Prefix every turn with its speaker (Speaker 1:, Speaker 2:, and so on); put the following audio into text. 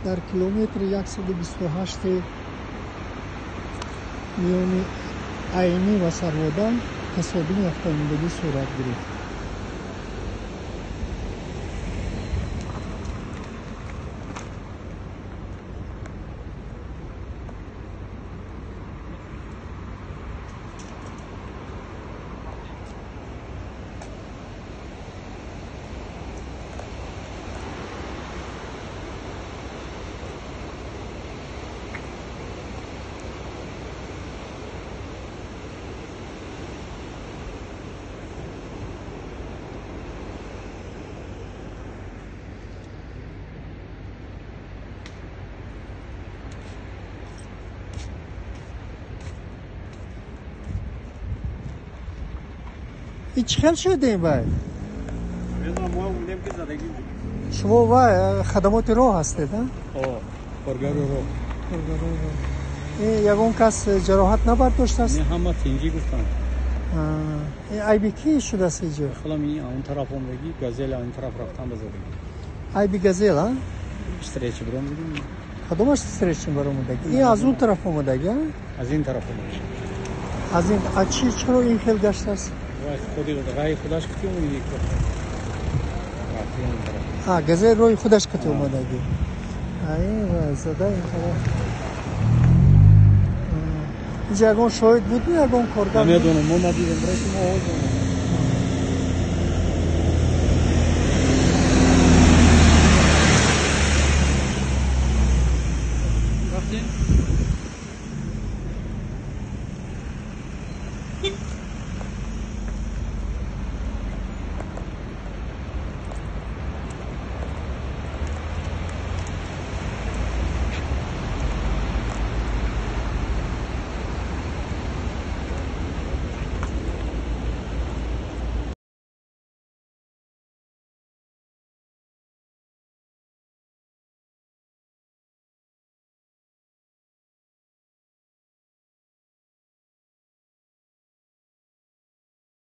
Speaker 1: Дар километри 128 миёни Айнӣ ва Сарводан тасодуми автомобилӣ сурат гирифт. И чӣ хел шудем вай? Шумо вай хадамоти роҳ ҳастед, а?
Speaker 2: Коргари роҳ.
Speaker 1: Коргари роҳ. Ягон кас ҷароҳат набардоштааст?
Speaker 2: Не, ҳама тинҷӣ гуфтанд.
Speaker 1: Айби кӣ шудааст иҷо?
Speaker 2: Хелам он тараф омадагӣ, газел он тараф рафтан ба задагӣ.
Speaker 1: Айби газел, а?
Speaker 2: Встречи баромадагӣ.
Speaker 1: Кадомаш встречи баромадагӣ? Ин аз он тараф омадагӣ, а?
Speaker 2: Аз ин тараф омадагӣ.
Speaker 1: Аз ин, а чи чаро ин хел гаштааст?
Speaker 2: Раи худаш кати омадагӣ.
Speaker 1: А, газел роҳи худаш кати омадагӣ. Ин зада ин тараф. Инҷа ягон шоҳид буд, ягон коргар?
Speaker 2: Намедонам, мо надидем, барои мо ҳозир.